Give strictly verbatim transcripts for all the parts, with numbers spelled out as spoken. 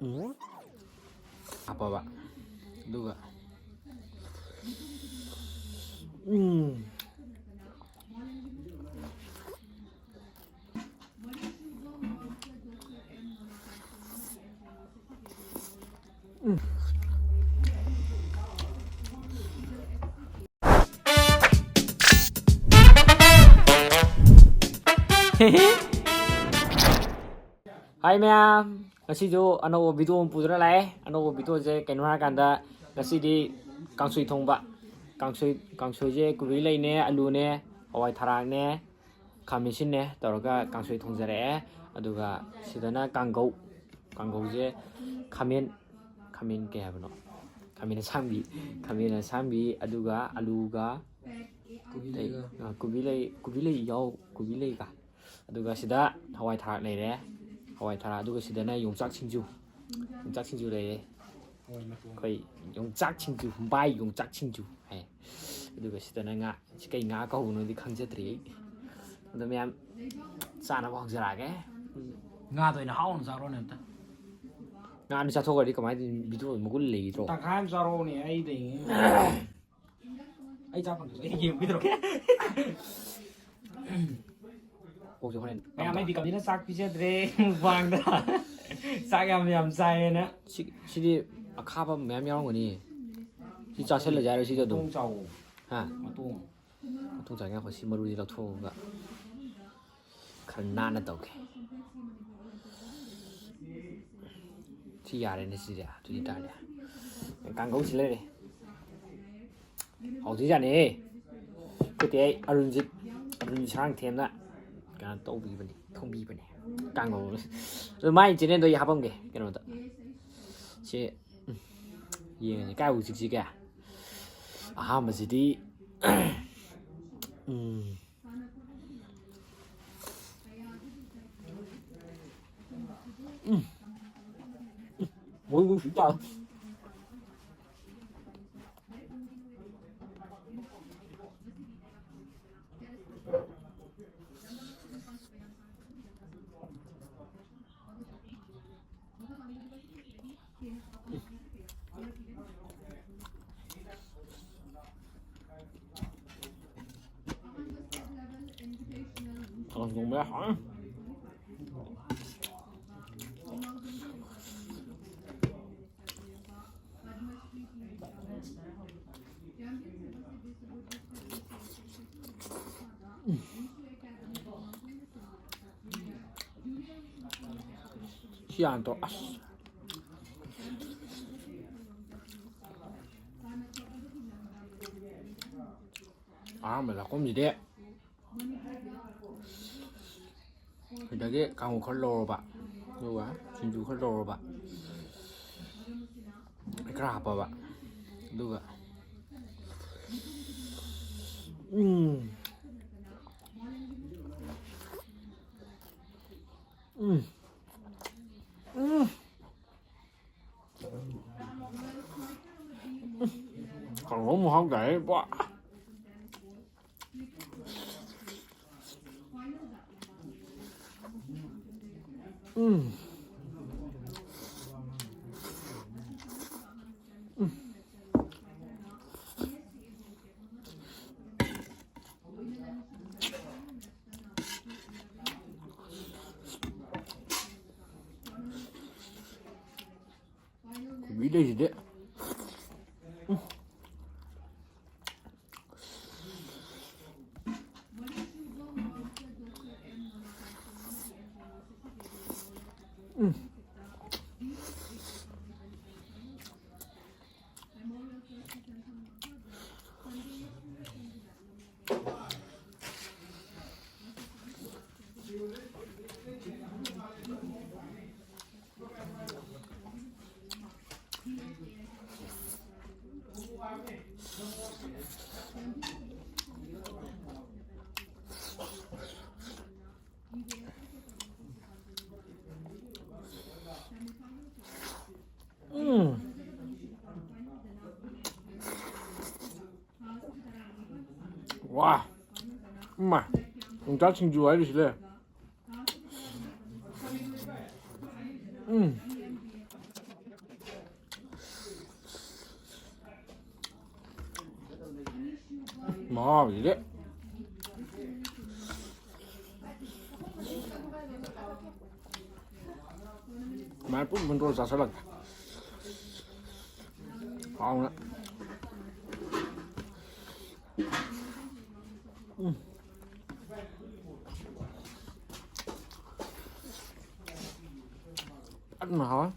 ꯎꯝ꯫ ꯍꯥꯞꯄꯕ꯫ ꯑꯗꯨꯒ ꯎꯝ꯫ ꯍꯥꯏ ꯃꯌꯥꯝ, ꯉꯁꯤꯁꯨ ꯑꯅꯧꯕ ꯚꯤꯗꯤꯑꯣ ꯑꯃ ꯄꯨꯗꯨꯅ ꯂꯥꯛꯑꯦ꯫ ꯑꯅꯧꯕ ꯚꯤꯗꯤꯑꯣꯁꯦ ꯀꯩꯅꯣ ꯍꯥꯏꯔꯀꯥꯟꯗ, ꯉꯁꯤꯗꯤ ꯀꯥꯡꯁꯣꯏ ꯊꯣꯡꯕ꯫ ꯀꯥꯡꯁꯣꯏ, ꯀꯥꯡꯁꯣꯏꯁꯦ ꯀꯣꯕꯤ ꯂꯩꯅꯦ, ꯑꯂꯨꯅꯦ, ꯍꯋꯥꯏ ꯊꯔꯥꯛꯅꯦ, ꯈꯥꯃꯦꯟꯁꯤꯟꯅꯦ ꯇꯧꯔꯒ ꯀꯥꯡꯁꯣꯏ ꯊꯣꯡꯖꯔꯛꯑꯦ꯫ ꯑꯗꯨꯒ ꯁꯤꯗꯅ ꯀꯥꯡꯒꯧ, ꯀꯥꯡꯒꯧꯁꯦ ꯈꯥꯃꯦꯟ, ꯈꯥꯃꯦꯟ ꯀꯩ ꯍꯥꯏꯕꯅꯣ? ꯈꯥꯃꯦꯟ ꯑꯁꯥꯡꯕꯤ, ꯈꯥꯃꯦꯟ ꯑꯁꯥꯡꯕꯤ, ꯑꯗꯨꯒ ꯑꯂꯨꯒ ꯀꯣꯕꯤ ꯂꯩ, ꯂꯩꯒ꯫ ꯑ, ꯀꯣꯕꯤ ꯂꯩ, ꯀꯣꯕꯤ ꯂꯩ ꯌꯥꯎ-, ꯀꯣꯕꯤ ꯂꯩꯒ꯫ ꯑꯗꯨꯒ ꯁꯤꯗ ꯍꯋꯥꯏ ꯊꯔꯥꯛ ꯂꯩꯔꯦ, ꯍꯋꯥꯏ ꯊꯔꯥꯛ꯫ ꯑꯗꯨꯒ ꯁꯤꯗꯅ ꯌꯣꯡꯆꯥꯛ ꯁꯤꯡꯖꯨ, ꯌꯣꯡꯆꯥꯛ ꯁꯤꯡꯖꯨ ꯂꯩꯔꯦ꯫ ꯍꯋꯥꯏ ꯃꯇꯣꯟ꯫ ꯑꯩꯈꯣꯏ ꯌꯣꯡꯆꯥꯛ ꯁꯤꯡꯖꯨ, ꯕꯥꯏ ꯌꯣꯡꯆꯥꯛ ꯁꯤꯡꯖꯨ ꯍꯥꯏ꯫ ꯑꯗꯨꯒ ꯁꯤꯗꯅ ꯉꯥ, ꯁꯤ ꯀꯩ ꯉꯥ ꯀꯧꯕꯅꯣꯗꯤ ꯈꯪꯖꯗ꯭ꯔꯤ ꯑꯩ꯫ ꯑꯗꯣ ꯃꯌꯥꯝ ꯆꯥꯅꯕ ꯍꯧꯖꯔꯛꯑꯒꯦ꯫ ꯎꯝ꯫ ꯉꯥꯗꯣ ꯑꯣꯏꯅ ꯍꯥꯎꯅ ꯆꯥꯔꯣꯅꯦ ꯑꯝꯇ꯫ ꯉꯥ ꯑꯅꯤ ꯆꯥꯊꯣꯛꯈ꯭ꯔꯗꯤ ꯀꯃꯥꯏꯅ ꯇꯧꯅꯤ? ꯚꯤꯗꯤꯑꯣ ꯃꯒꯨꯟ ꯂꯩꯗ꯭ꯔꯣ? ꯇꯪꯈꯥꯏ ꯑꯃ ꯆꯥꯔꯛꯑꯣꯅꯦ, ꯑꯩꯗꯩ꯫ ꯑꯩ ꯆꯥ ꯐꯪꯗ꯭ꯔꯁꯨ ꯑꯩ ꯌꯦꯡꯕꯤꯗ꯭ꯔꯣ? ꯀꯣꯛꯁꯦ ꯍꯣꯔꯦꯟ ꯃꯌꯥꯝ, ꯑꯩꯗꯤ ꯀꯝꯕꯤꯅ ꯆꯥꯛ ꯄꯤꯖꯗ꯭ꯔꯦ ꯃꯨꯛꯕꯥꯡꯗ꯫ ꯆꯥꯛ ꯌꯥꯝ ꯌꯥꯝ ꯆꯥꯏꯌꯦꯅ꯫ ꯁꯤ, ꯁꯤꯗꯤ ꯑꯈꯥꯕ ꯃꯌꯥꯝ ꯌꯥꯎꯔꯝꯒꯅꯤ꯫ ꯁꯤ ꯆꯥꯁꯤꯜꯂꯁꯦ ꯍꯥꯏꯔꯣ ꯁꯤꯗ ꯑꯗꯨꯝ? ꯃꯇꯣꯡ ꯆꯥꯎꯋꯣ꯫ ꯍꯥ? ꯃꯇꯣꯡ꯫ ꯃꯇꯣꯡ ꯆꯥꯅꯤꯡꯉꯥꯏ ꯑꯩꯈꯣꯏ ꯁꯤ ꯃꯔꯨꯁꯤ ꯂꯧꯊꯣꯛꯑꯒ ꯈꯔ ꯅꯥꯟꯅ ꯇꯧꯒꯦ꯫ ꯁꯤ ꯌꯥꯔꯦꯅꯦ ꯁꯤꯗꯤ꯫ ꯑꯗꯨ ꯑꯣꯏꯇꯥꯔꯗꯤ ꯀꯥꯡꯒꯧꯁꯤ ꯂꯩꯔꯦ꯫ ꯍꯥꯎꯗꯣꯏꯖꯥꯠꯅꯤꯍꯦ꯫ ꯑꯩꯈꯣꯏꯗꯤ ꯑꯩ ꯑꯔꯨꯟꯖꯤꯠ, ꯑꯔꯨꯟꯖꯤꯠ ꯁꯥꯡꯊꯦꯝꯅ ꯀꯩꯅꯣ ꯇꯧꯕꯤꯕꯅꯤ, ꯊꯣꯡꯕꯤꯕꯅꯤ ꯀꯥꯡꯒꯧ꯫ ꯑꯗꯨ ꯃꯥꯏ ꯆꯦꯅꯦꯜꯗꯣ ꯑꯩ ꯍꯥꯄꯝꯒꯦ ꯀꯩꯅꯣꯗ꯫ ꯁꯤ, ꯎꯝ, ꯌꯦꯡꯉꯁꯤ ꯀꯥꯏꯕꯨ ꯆꯤꯛꯁꯤꯒꯦ꯫ ꯑꯍꯥꯟꯕꯁꯤꯗꯤ, ꯎꯝ, ꯎꯝ꯫ ꯎꯝ꯫ ꯃꯣꯏꯕꯨ ꯁꯤ ꯇꯥ꯫ ꯊꯥꯡ ꯊꯣꯡꯕ ꯌꯥꯝ ꯍꯥꯎꯋꯦ꯫ ꯁꯤ ꯍꯥꯟꯅ ꯇꯧ-, ꯑꯁ꯫ ꯑꯍꯥꯟꯕ ꯂꯥꯛꯐꯝꯁꯤꯗꯤ ꯁꯤꯗꯒꯤ ꯀꯥꯡꯍꯧ ꯈꯔ ꯂꯧꯔꯕ, ꯑꯗꯨꯒ ꯁꯤꯡꯖꯨ ꯈꯔ ꯂꯧꯔꯕ, ꯈꯔ ꯍꯥꯞꯄꯕ, ꯑꯗꯨꯒ ꯎꯝ꯫ ꯎꯝ꯫ ꯎꯝ꯫ ꯀꯥꯡꯍꯧ ꯃꯍꯥꯎ ꯇꯥꯏꯍꯦ, ꯄꯨꯔꯥ꯫ ꯎꯝ꯫ ꯎꯝ꯫ ꯀꯣꯕꯤ ꯂꯩꯁꯤꯗꯤ꯫ ꯎꯝ꯫ ꯎꯝ꯫ ꯎꯝ꯫ ꯋꯥ! ꯏꯃꯥ! ꯌꯣꯡꯆꯥꯛ ꯁꯤꯡꯖꯨ ꯍꯥꯏꯔꯤꯁꯤꯗꯤ꯫ ꯎꯝ꯫ ꯃꯍꯥꯎꯁꯤꯗꯤ꯫ ꯃꯥꯏ ꯄꯨꯝ ꯍꯨꯟꯗꯣꯛꯑ ꯆꯥꯁꯤꯜꯂꯒꯦ꯫ ꯍꯥꯎꯅ꯫ ꯎꯝ꯫ ꯐꯖꯅ ꯍꯥꯎꯋꯦ꯫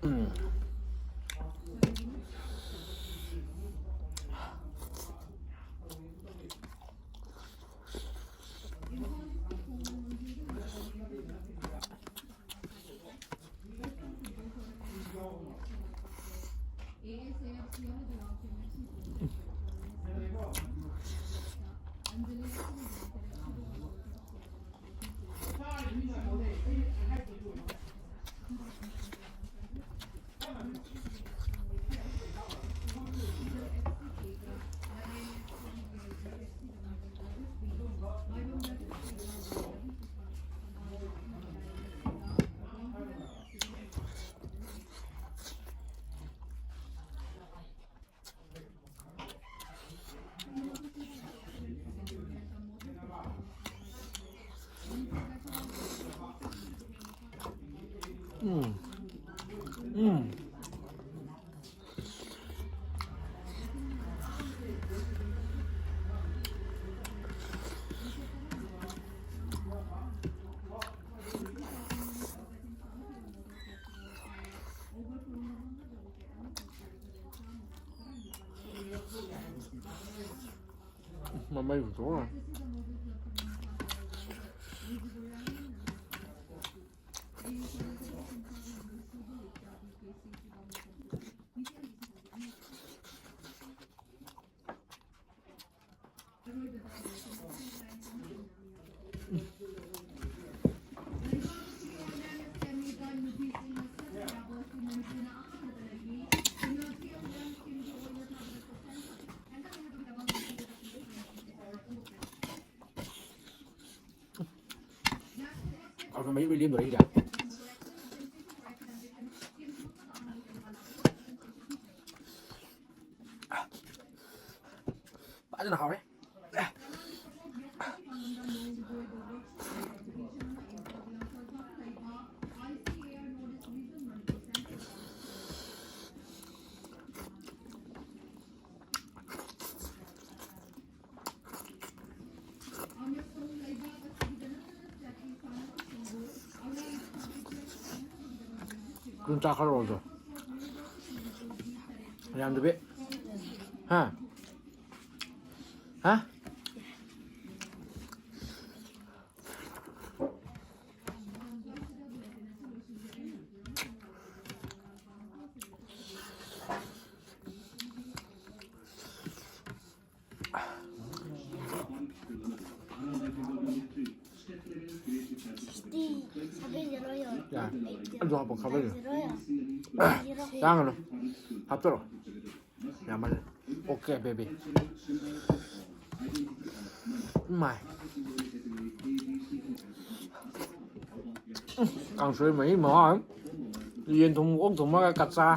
ꯎꯝ꯫ ꯎꯝ꯫ ꯃꯃꯩ ꯄꯨꯊꯣꯛꯑꯣ꯫ ꯃꯍꯤ ꯂꯣꯏ ꯂꯦꯝꯗꯣꯔꯦ ꯑꯩꯒꯤꯗꯤ꯫ ꯐꯖꯅ ꯍꯥꯎꯔꯦ꯫ ꯑꯗꯨꯝ ꯆꯥꯈꯠꯂꯛꯑꯣ ꯑꯗꯣ꯫ ꯌꯥꯝꯗꯕꯤ꯫ ꯍꯥ? ꯍꯥ? ꯁꯤꯛꯁꯇꯤ, ꯁꯚꯦꯟ ꯖꯦꯔꯣ ꯌꯧꯔꯦ꯫ ꯌꯥꯔꯦ꯫ ꯑꯗꯨ ꯍꯥꯞꯄꯣ, ꯈꯥꯕꯩꯗꯣ꯫ ꯐꯥꯏꯚ ꯖꯦꯔꯣ ꯌꯧꯔꯦ꯫ ꯆꯥꯒꯅꯨ꯫ ꯍꯥꯞꯆꯔꯣ꯫ ꯌꯥꯝꯃꯜꯂꯦ꯫ Okay, baby. ꯃꯥꯏ꯫ ꯎꯝ, ꯀꯥꯡꯁꯣꯏ ꯃꯍꯤ ꯃꯍꯥꯎ꯫ ꯌꯦꯟ ꯊꯣꯡ, ꯑꯣꯛ ꯊꯣꯡꯕꯒ ꯀꯠꯆꯥ꯫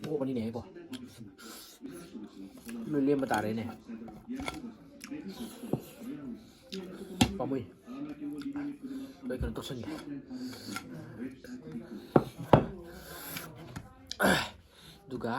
ꯑꯣꯛꯄꯅꯤꯅꯦ ꯏꯕꯣ꯫ ꯂꯣꯏ ꯂꯦꯝꯕ ꯇꯥꯔꯦꯅꯦ꯫ ꯄꯥꯝꯃꯨꯏ꯫ ꯂꯣꯏ ꯀꯩꯅꯣ ꯇꯧꯁꯟꯒꯦ꯫ ꯑꯗꯨꯒ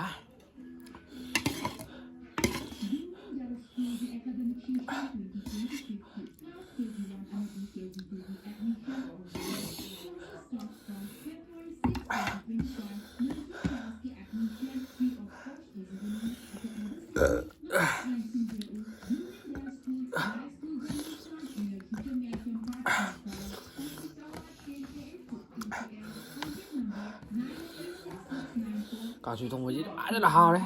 ꯀꯥꯡꯁꯣꯏ ꯊꯣꯡꯕꯁꯤ ꯐꯖꯅ ꯍꯥꯎꯔꯦ꯫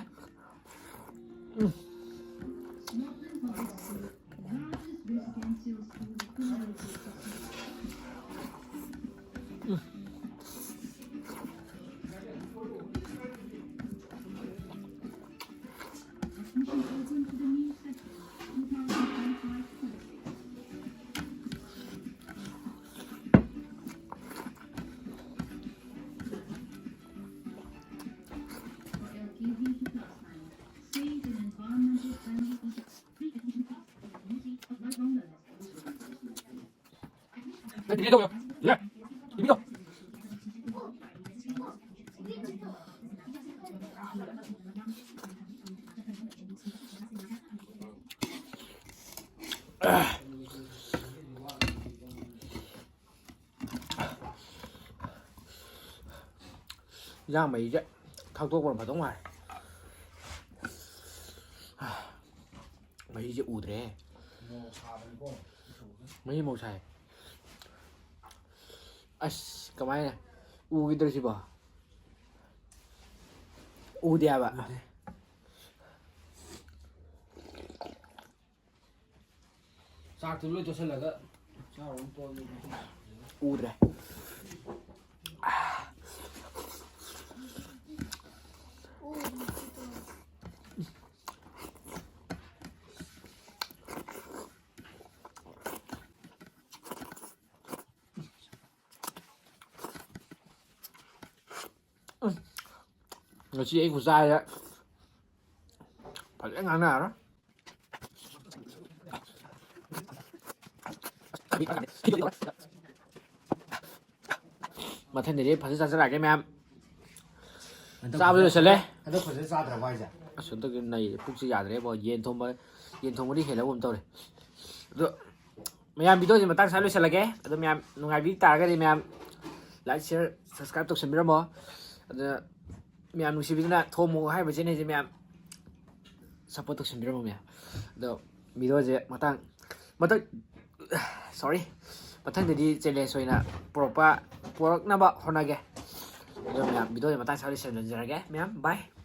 ꯎꯝ꯫ ꯏꯟꯖꯥꯡ ꯃꯍꯤꯁꯦ ꯊꯛꯇꯣꯛꯄꯅ ꯐꯗꯧ ꯃꯥꯜꯂꯦ꯫ ꯃꯍꯤꯁꯦ ꯎꯗ꯭ꯔꯦ꯫ ꯃꯍꯤ ꯃꯣꯔꯣꯛ ꯁꯥꯏ꯫ ꯑꯁ, ꯀꯃꯥꯏꯅ ꯎꯈꯤꯗ꯭ꯔꯦ ꯁꯤꯕꯣ? ꯎꯗꯦ ꯍꯥꯏꯕ꯫ ꯎꯗꯦ꯫ ꯆꯥꯛꯇꯨ ꯂꯣꯏ ꯇꯣꯠꯁꯤꯜꯂꯒ ꯆꯥꯔꯨꯔ ꯇꯣꯛꯑꯒꯦ꯫ ꯎꯗ꯭ꯔꯦ꯫ ꯎꯝ꯫ ꯉꯁꯤ ꯑꯩ ꯈꯨꯆꯥꯁꯦ ꯐꯖꯅ ꯉꯥꯡꯅꯔꯣꯏ꯫ ꯃꯊꯪꯗꯗꯤ ꯐꯖꯅ ꯆꯥꯖꯔꯛꯑꯒꯦ ꯃꯌꯥꯝ꯫ ꯍꯟꯗꯛ ꯆꯥꯕ ꯐꯖꯅ, ꯂꯣꯏꯁꯜꯂꯦ꯫ ꯍꯟꯗꯛ ꯐꯖꯅ ꯆꯥꯗ꯭ꯔꯕꯣ ꯍꯥꯏꯁꯦ? ꯑꯁ, ꯍꯟꯗꯛꯀꯤ ꯅꯩꯔꯦ꯫ ꯄꯨꯛꯁꯦ ꯌꯥꯗ꯭ꯔꯦꯕꯣ꯫ ꯌꯦꯟ ꯊꯣꯡꯕ, ꯌꯦꯟ ꯊꯣꯡꯕꯗꯤ ꯍꯦꯜꯂꯒꯨꯝ ꯇꯧꯔꯦ꯫ ꯑꯗꯣ ꯃꯌꯥꯝ, ꯚꯤꯗꯤꯑꯣꯁꯦ ꯃꯇꯥꯡ ꯁ꯭ꯋꯥꯏ ꯂꯣꯏꯁꯤꯜꯂꯒꯦ꯫ ꯑꯗꯣ ꯃꯌꯥꯝ ꯅꯨꯡꯉꯥꯏꯕꯤ ꯇꯥꯔꯒꯗꯤ ꯃꯌꯥꯝ like, share, subscribe ꯇꯧꯁꯟꯕꯤꯔꯝꯃꯣ꯫ ꯑꯗꯨꯅ ꯃꯌꯥꯝ ꯅꯨꯡꯁꯤꯕꯤꯗꯨꯅ ꯊꯣꯡ ꯃꯣꯛ ꯍꯥꯏꯔꯤꯕ channelꯁꯦ ꯃꯌꯥꯝ support ꯇꯧꯁꯟꯕꯤꯔꯝꯃꯣ ꯃꯌꯥꯝ꯫ ꯑꯗꯣ ꯚꯤꯗꯤꯑꯣꯁꯦ ꯃꯇꯥꯡ, ꯃꯊꯪ, sorry, ꯃꯊꯪꯗꯗꯤ challenge ꯑꯣꯏꯅ ꯄꯨꯔꯛꯄ, ꯄꯨꯔꯛꯅꯕ ꯍꯣꯠꯅꯒꯦ꯫ ꯑꯗꯣ ꯃꯌꯥꯝ, ꯚꯤꯗꯤꯑꯣꯁꯦ ꯃꯇꯥꯡ ꯁ꯭ꯋꯥꯏ ꯂꯣꯏꯁꯤꯟꯖꯔꯒꯦ ꯃꯌꯥꯝ꯫ Bye꯫